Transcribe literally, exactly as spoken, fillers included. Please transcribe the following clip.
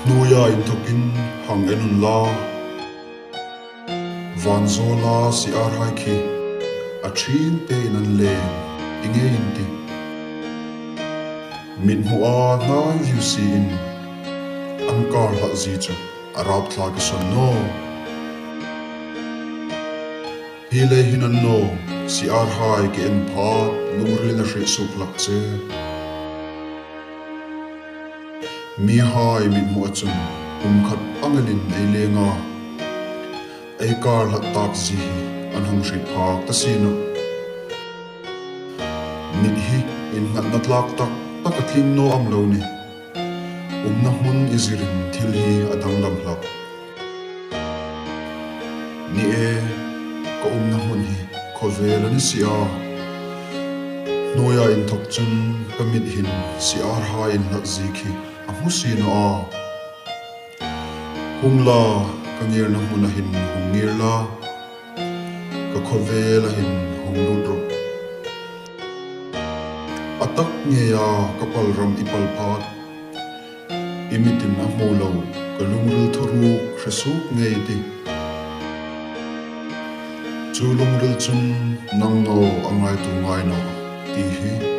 Hnuoia inthokin hang en unla, van zawla siarhai khi a ṭhingtein an leng, i ngei in ti. Mithmua hnai viu siin an kar hlak zie chu a rapthlak i sawn naw. Hi lei hin an naw, siarhai ki en phat lungrilin a hriet suok hlak che. Mihai mithmua chun kum khat ang elin ei leng a, ei kar hlak tak zie hi an hung hriet phak ta si nawh. Mit hi innghatna tlak tak tak a tling naw am lo ni. Umna hmun i zirin thil hi a danglam hlak. Ni e, ka umna hmun hi khawvel a ni si a. Hnuoia inthok chun ka mit hin siarhai inhlak zie khi a hmu si naw a. Hung la, ka ngirna hmuna hin hung ngir la, ka khawvela hin hung lut rawh. A tak ngeia ka pal ram i pal phat, i mitin a hmu lo ka lungril thuruk hre suok ngei ti. Chu lungril chun nang naw a ngaituo ngai nawh ti hi.